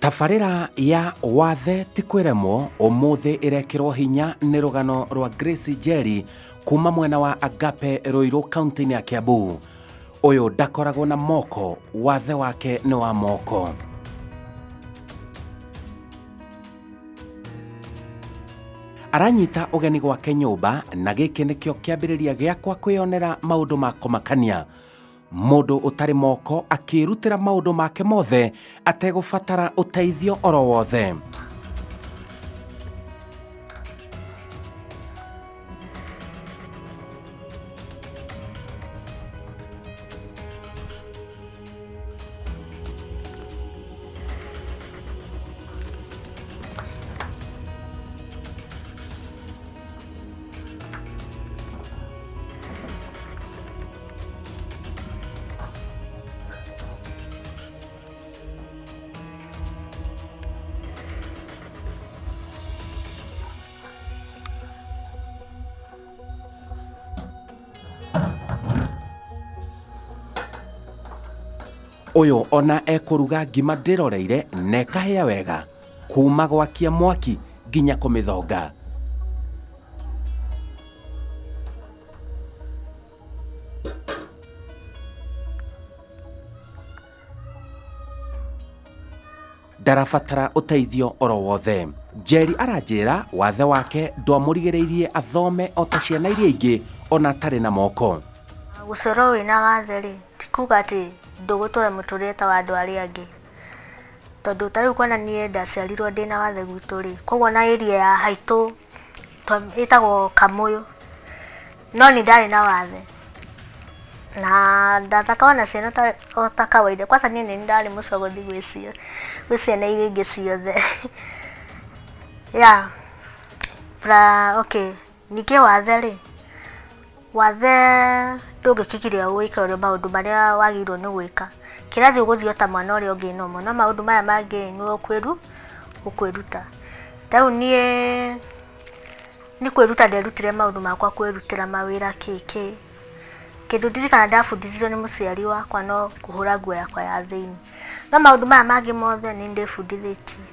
Tabarĩra ya wathe ti kwĩremwo ũmũthĩ ĩrekĩrwo hinya nĩ rũgano rwa Grace Njeri kuma mwena wa Agape Ruiru kaunti-inĩ ya Kiambu. Ũyũ ndakoragwo na moko, wathe wake nĩ wa moko. Aranyita ũgeni gwake nyũmba na gĩkĩ nĩkĩo kĩambĩrĩria gĩakwa kwĩyonera maũndũ ma kũmakania. Mũndũ ũtarĩ moko akĩrutĩra maũndũ make mothe ategũbatara ũteithio oro wothe. Ũyũ ona ekũruga ngima ndĩroreire na ĩkahĩa wega kuma gwakia mwaki nginya kũmĩthonga. Ndarabatara ũteithio oro wothe. Njeri aranjĩra wathe wake ndwamũrigĩrĩirie athome o ta ciana iria ingĩ ona atarĩ na moko. Gũcorwo wĩna wathe rĩ, ti kuga atĩ ndũgũtũra mũtũrĩre ta wa andũ arĩa angĩ, tondũ ta rĩu kuona niĩ ndaciarirwo ndĩna wathe gwitũ rĩ, koguo na area ya haitũ ĩtagwo Kamũyũ, no nĩ ndarĩ na wathe na ndathakaga na ciana o ta kawaida. Kwanza niĩ nĩ ndarĩ mũcogothi gwĩ ciana iria ingĩ ciothe. Yeah. Okay, ningĩ wathe rĩ, wathe ndũngĩkĩgiria wĩke ũrĩa maũndũ marĩa wagĩrĩirwo nĩ gwĩka. Kĩrathi ũgũthiĩ o ta mwana ũrĩa ũngĩ nomo, no maũndũ maya mangĩ nĩwe ũkwĩruta. Ta rĩu niĩ nĩ kwĩruta nderutire maũndũ makwa, kwĩrutĩra mawĩra kĩ kĩ. Kĩndũ ndirikana ndabundithirio nĩ mũciari wakwa no kũhũra nguo yakwa ya thĩinĩ. No maũndũ maya mangĩ mothe nĩ ndĩbundithĩtie,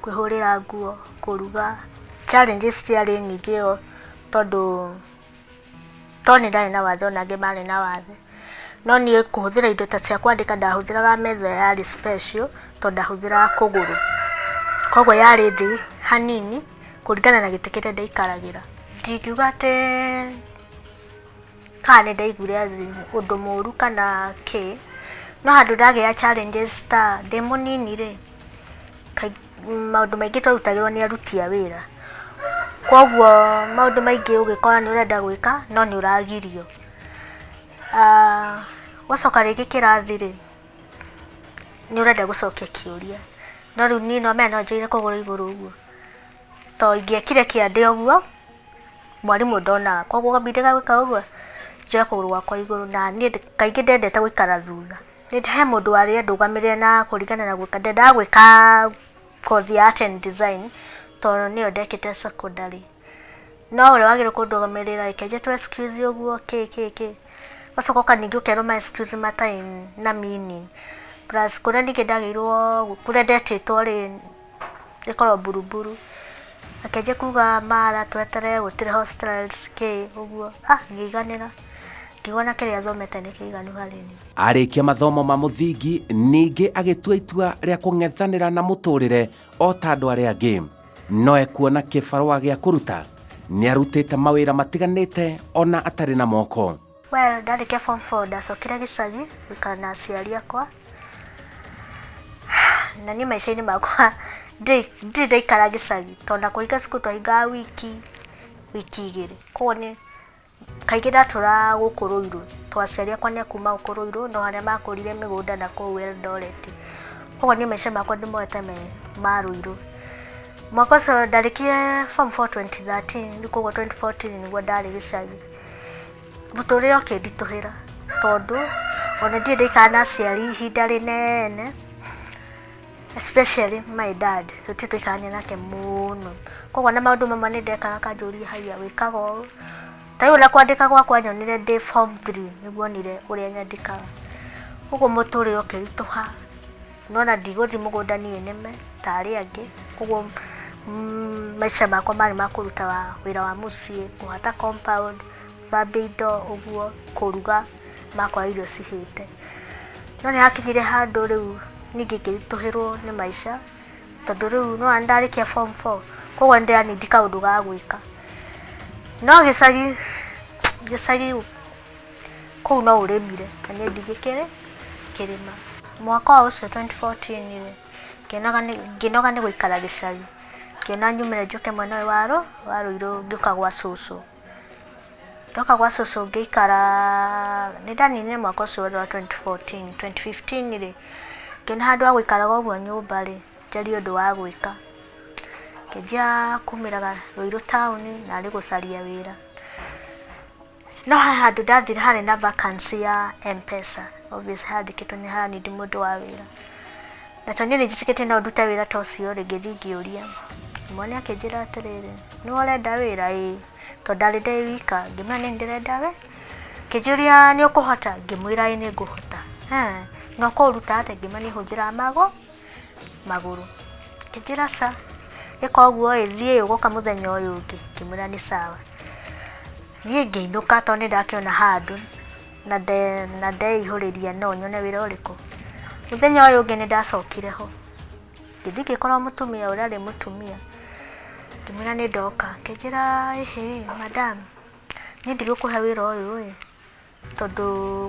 kwĩhũrĩra nguo, kũruga. Challenges ciarĩ nyingĩ tondũ to nĩ ndarĩ na wathe ona angĩ marĩ na wathe. No niĩ kũhũthĩra indo ta cia kwandĩka ndahũthĩraga metha yarĩ special tondũ ndahũthĩraga kũgũrũ. Koguo yarĩ thĩ hanini kũringana na gĩtĩ kĩrĩa ndaikaragĩra. Ndingiuga atĩ kana nĩ ndaiguire ũndũ mũru kana kĩ, no handũ ndagĩa challenges ta ndĩ mũnini rĩ, maũndũ maingĩ twarutagĩrwo nĩ aruti a wĩra. Koguo maũndũ maingĩ ũgĩkora nĩ ũrenda gwĩka no nĩ ũragirio. Wacoka rĩngĩ kĩrathi rĩ, nĩ ũrenda gũcokia kĩũria, no rĩu niĩ no menya no njoire kũgũrũ igũrũ ũguo, to ingĩekire kĩande ũguo mwarimũ ndonaga. Koguo kamũira ga gwĩka ũguo njoe kũgũrũ gwakwa igũrũ, na niĩ kaingĩ ndendete gũikara thutha. He mũndũ warĩ andũgamĩrĩre na kũringana na gwĩka, ndendaga gwĩka kothi ya art and design tondũ nĩyo ndekĩte secondary. No ũrĩa wagĩrĩirwo kũndũgamĩrĩra reke tu excuse ũguo kĩ kĩ kĩ, ũgacoka ũka ningĩ ũkerwo ma excuse matarĩ na meaning. Plus kũrĩa ningĩ ndagĩrĩirwo kũrĩa ndetĩtwo rĩ ĩkoragwo Buruburu, akĩanjia kuga mara tweterere gũtirĩ hostels kĩ ũguo, ngĩiganĩra ngĩigua na kĩrĩa thomete nĩ kĩiganu harĩ niĩ. Arĩkia mathomo ma mũthingi ningĩ agĩtua itua rĩa kũng'ethanĩra na mũtũrĩre o ta andũ arĩa angĩ. No ekuona kĩbarũa gĩa kũruta nĩ arutĩte mawĩra matiganĩte ona atarĩ na moko. Well, ndarĩkia form 4 ndacokire gĩcagi gũikara na aciari akwa, na niĩ maica-inĩ makwa ndirĩ ndaikara gĩcagi tondũ na kũhinga cukuru twahingaga wiki igĩrĩ. Koguo nĩ kaingĩ ndatũraga gũkũ Ruiru tondũ aciari akwa nĩ a kuma gũkũ Ruiru no harĩa makũrire mĩgũnda na kũu Eldoret. Koguo niĩ maica makwa ndĩmoete me ma Ruiru. Mwaka ũcio ndarĩkirie form 4 2013, koguo 2014 nĩguo ndarĩ gĩcagi. Mũtũrĩre ũkĩnditũhĩra tondũ ona ndirĩ ndaikara na aciari ihinda rĩnene, especially my dad, tũtirĩ twaikarania nake mũno. Koguo na maũndũ mamwe nĩ ndekaga akanjũria haiya wĩkaga ũũ. Ta rĩu ona kwandĩka gwakwa nyonire ndĩ form 3 nĩguo onire ũrĩa nyandĩkaga. Ũguo mũtũrĩre ũkĩritũha. Nona ndigũthiĩ mũgũnda niĩ nĩme ta arĩa angĩ. Koguo maica makwa marĩ ma kũruta wĩra wa mũciĩ, kũhata compound, gũthambia indo ũguo, kũruga, makwa irio cihĩte. No nĩ hakinyire handũ rĩu ningĩ ngĩritũhĩrwo nĩ maica tondũ rĩu no ndarĩkia form 4, koguo nĩ ndĩranindi kaũndũ ga gwĩka. No gĩcagi kũu no ũrĩmire na niĩ ndingĩkĩrĩ kĩrĩma. Mwaka ũcio 2014 rĩ, ngĩnoga nĩ gũikara gĩcagi, ngĩona nyumĩre njũke mwena ũyũ wa Ruiru ngĩũka gwa cũcũ. Ndoka gwa cũcũ ngĩikara, nĩ ndaninire mwaka ũcio wothe wa 2014. 2015 rĩ, ngĩona handũ ha gũikaraga ũguo nyũmba rĩ, njarie ũndũ wa gwĩka. Ngĩanjia kumĩraga Ruiru taũni narĩ gũcaria wĩra. No he handũ ndathire harĩ na vacancy ya M-Pesa. Obviously handĩkĩtwo nĩ haranindi mũndũ wa wĩra. Na tondũ niĩ nĩ njĩtĩkĩtie no ndute wĩra ta ũcio rĩ, ngĩthiĩ ngĩũria. Mwana akĩnjĩra atĩrĩrĩ, nĩwe ũrenda wĩra? Ĩĩ. Tondũ ndarĩ ndĩ wika, ngĩmwĩra nĩ ndĩrenda we. Akĩnjũria nĩ ũkũhota? Ngĩmwĩra ĩĩ nĩ ngũhota. Na ũkũũruta atĩa? Ngĩmwĩra niĩ hũthĩraga magũrũ. Akĩnjĩra ca, ĩka ũguo ĩ, thiĩ ũgoka mũthenya ũyũ ũngĩ. Ngĩmwĩra nĩ sawa. Niĩ ngĩinũka tondũ nĩ ndakĩona handũ na ndeihũrĩria no nyone wĩra ũrĩkũ. Mũthenya ũyũ ũngĩ nĩ ndacokire ho. Ngĩthiĩ ngĩkora mũtumia ũrĩa arĩ mũtumia. Ngĩmwĩra nĩ ndoka. Akĩnjĩra ĩhĩ madam, niĩ ndigũkũhe wĩra ũyũ ĩ, tondũ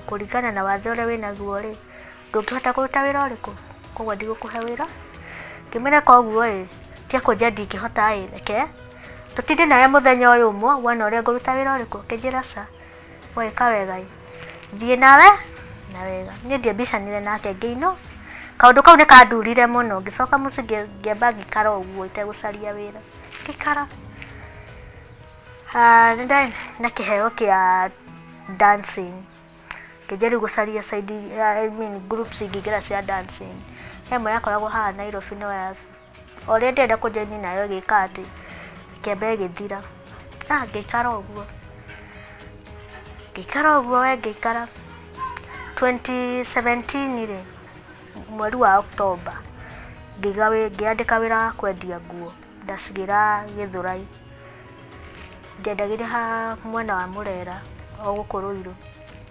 kũringana na wathe ũrĩa wĩnaguo rĩ, ndũngĩhota kũruta wĩra ũrĩkũ, koguo ndigũkũhe wĩra. Ngĩmwĩra koguo ĩ, tiga kũnjĩra ndingĩhota ĩ, reke tũtinde nawe mũthenya ũyũ ũmwe wone ũrĩa ngũruta wĩra ũrĩkũ. Akĩnjĩra ca, weka wega ĩ, thiĩ nawe na wega. Niĩ ndiambicanire nake ngĩinũ. Kaũndũ kau nĩ kandurire mũno. Ngĩcoka mũciĩ ngĩamba ngĩikara ũguo itegũcaria wĩra. Ngĩikara. Nĩ ndarĩ na kĩheo kĩa dancing. Ngĩanjia rĩu gũcaria side, I mean groups ingĩingĩra cia dancing. He ĩmwe yakoragwo haha Nairobi no ya o ũrĩa ndĩrenda kũjoin nayo ĩgĩka atĩ ĩkĩamba ĩgĩthira. Ngĩikara ũguo. Ngĩikara ũguo we ngĩikara. 2017 rĩ, mweri wa October, ngĩandĩka wĩra wa kwendia nguo. Ndacigĩra Gĩthũrai. Ngĩendagĩria ha mwena wa Mũrera o gũkũ Ruiru.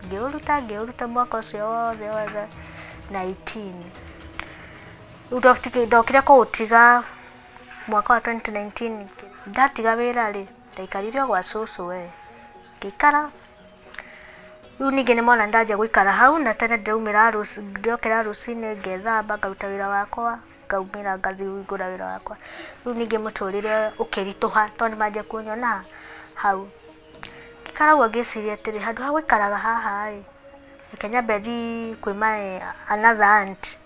Ngĩũruta mwaka ũcio wothe wothe 19. Rĩu ndokire kũũtiga mwaka wa 2019. Ndatiga wĩra rĩ, ndaikarire o gwa cũcũ we. Ngĩikara. Rĩu ningĩ nĩmona ndanjia gũikara hau na tene ndĩraumĩra ndĩrokĩra rũcinĩ ngethamba ngaruta wĩra wakwa, ngaumĩra ngathiĩ kũhingũra wĩra wakwa. Rĩu ningĩ mũtũrĩre ũkĩritũha tondũ nĩmanjia kũnyona hau. Ngĩikara ũguo ngĩciria atĩrĩ, handũ ha gũikaraga haha rĩ, reke nyambe thiĩ kwĩ my another aunt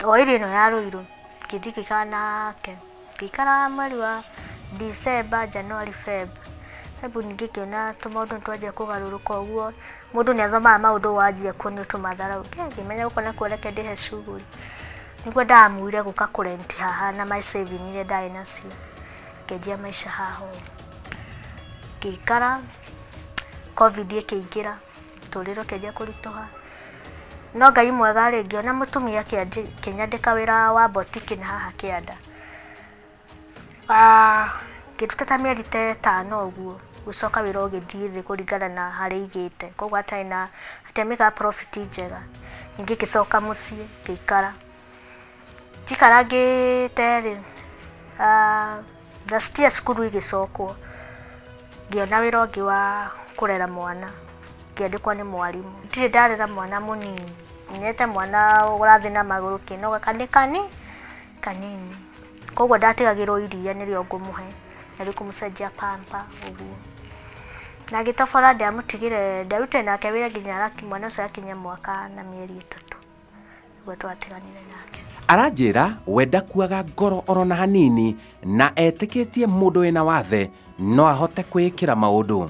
o area ĩno ya Ruiru. Ngĩthiĩ ngĩikara nake. Ngĩikara mweri wa December, January, Feb. Hebu ningĩ ngĩona tũmaũndũ nĩtwanjia kũgarũrũka ũguo. Mũndũ nĩathomaga maũndũ wanjia kuonio tũmatharau. Ngĩmenya gũkũ nakuo reke ndĩhe shughuli. Nĩguo ndamuire gũka kũrent haha na my saving iria ndarĩ nacio. Ngĩanjia maica haha ũguo. Ngĩikara, Covid ĩkĩingĩra, mũtũrĩre ũkĩanjia kũritũha. No Ngai mwega rĩ, ngĩona mũtumia akĩnyandĩka wĩra wa boutique na haha kĩanda. Ngĩruta ta mĩeri ta ĩtano ũguo, gũcoka wĩra ũgĩthiĩ thĩ kũringana na harĩa igĩte. Koguo hatarĩ na hatiamĩkaga profit njega. Ningĩ ngĩcoka mũciĩ ngĩikara. Njikarangĩte rĩ, last year cukuru igĩcokwo, ngĩona wĩra ũngĩ wa kũrera mwana. Ngĩandĩkwo nĩ mwarimũ. Ndirĩ ndarera mwana mũnini. Nyete mwana ũrathiĩ na magũrũ kĩnoga kanini. Koguo ndatigagĩrwo iria nĩrĩo ngũmũhe na rĩu kũmũcenjia pamper ũguo. Na ngĩtobora ndiamũtigire, ndiarutire nake wĩra nginya mwana ũcio akinyia mwaka na mĩeri 3 nĩguo twatiganire nake. Aranjĩra we ndakuaga ngoro oro na hanini na etĩkĩtie mũndũ wĩna wathe no ahote kwĩĩkĩra maũndũ.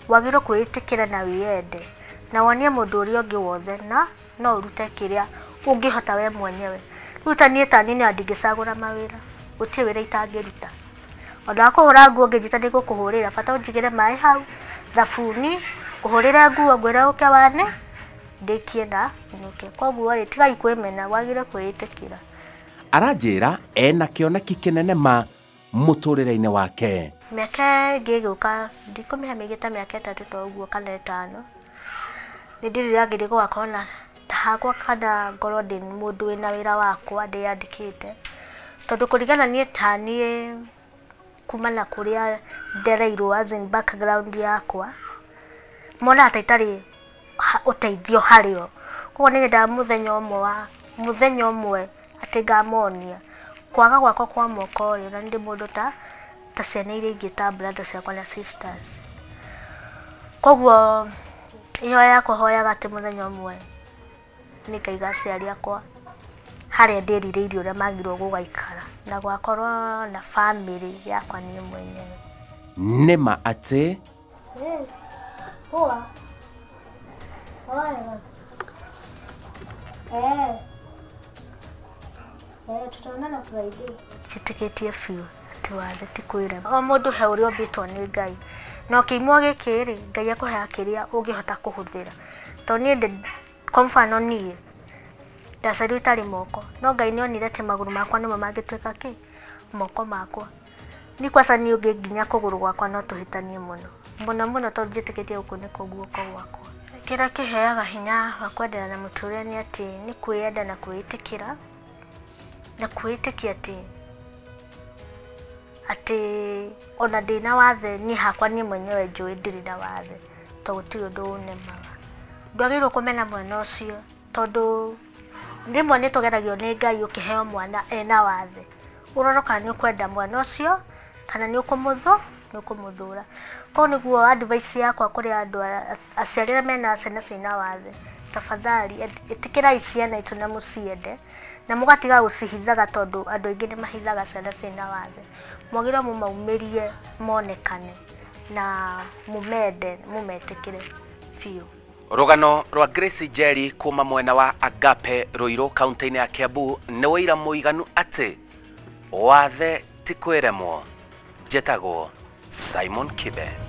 Wagĩrĩirwo kwĩĩtĩkĩra na wĩyende na wonie mũndũ ũrĩa ũngĩ wothe na no ũrute kĩrĩa ũngĩhota we mwenyewe. Rĩu ta niĩ ta niĩ ndingĩcagũra mawĩra, gũtirĩ wĩra itangĩruta. Ona wa kũhũra nguo ũngĩnjĩta nĩngũkũhũrĩra, bata ũnjigĩre maĩ hau, thabuni, ngũhũrĩre nguo ngwĩre ũke wane ndĩkie na nyũke. Koguo rĩ, tigai kwĩmena, wagĩrĩire kwĩĩtĩkĩra. Aranjĩra ena kĩoneki kĩnene ma mũtũrĩre-inĩ wake. Mĩaka ĩngĩ ĩgĩũka, ndikũmĩhe mĩingĩ ta mĩaka 3 ta ũguo kana 5, nĩ ndĩriragĩria gũgakorwo na ta hakwa kana ngorwo ndĩ mũndũ wĩna wĩra wakwa ndĩyandĩkĩte. Tondũ kũringana niĩ ta niĩ kuma na kũrĩa ndereirwo, as in background yakwa, monaga ta itarĩ ũteithio harĩo. Koguo nĩ nyendaga mũthenya ũmwe atĩ ngamonia kwaga gwakwa kwa moko rĩ, na nĩ ndĩ mũndũ ta ciana iria ingĩ ta brothers ciakwa na sisters. Koguo ihoya yakwa hoyaga atĩ mũthenya ũmwe nĩ ngaiga aciari akwa harĩa ndĩrirĩirie ũrĩa magĩrĩirwo gũgaikara na gwakorwo na family yakwa niĩ mwenyewe. Nĩma atĩ Poa. Tutaonana Friday. Njĩtĩkĩtie biũ atĩ wathe ti kwĩrema. O mũndũ he ũrĩa ũmbĩtwo nĩ Ngai. Na ũkĩimwo gĩkĩ rĩ, Ngai akũheaga kĩrĩa ũngĩhota kũhũthĩra. Tondũ niĩ kwa mfano niĩ ndaciarirwo itarĩ moko, no Ngai nĩ onire atĩ magũrũ makwa nĩmo mangĩtuĩka kĩ? Moko makwa. Niĩ kwanza niĩ ũngĩ nginya kũgũrũ gwakwa no tũhĩtanie mũno. Mũno mũno tondũ njĩtĩkĩtie gũkũ nĩkuo guoko gwakwa. Kĩrĩa kĩheaga hinya wa kwendana na mũtũrĩre nĩ atĩ nĩ kwĩyenda na kwĩĩtĩkĩra, na kwĩĩtĩkia atĩ ona ndĩna wathe niĩ hakwa niĩ mwenyewe njũĩ ndirĩ na wathe, tondũ gũtirĩ ũndũ ũnemaga. Ndwagĩrĩirwo kũmena mwana ũcio tondũ rĩmwe nĩ tũgeragio nĩ Ngai ũkĩheo mwana ena wathe. Ũrore kana nĩ ũkwenda mwana ũcio kana nĩ ũkũmũthũra. Koguo nĩguo advice yakwa kũrĩ andũ aciari arĩa mena ciana ciĩna wathe, tafadhali ĩtĩkĩrai ciana itũ na mũciende na mũgatiga gũcihithaga tondũ andũ aingĩ nĩ mahithaga ciana ciĩna wathe. Mwagĩrĩirwo mũmaumĩrie monekane na mũmende, mũmetĩkĩre biũ. Rũgano rwa Grace Njeri kuma mwena wa Agape Ruiru kaunti-inĩ ya Kiambu nĩ ũira mũiganu atĩ wathe ti kwĩremwo. Njĩtagwo Simon Kibe.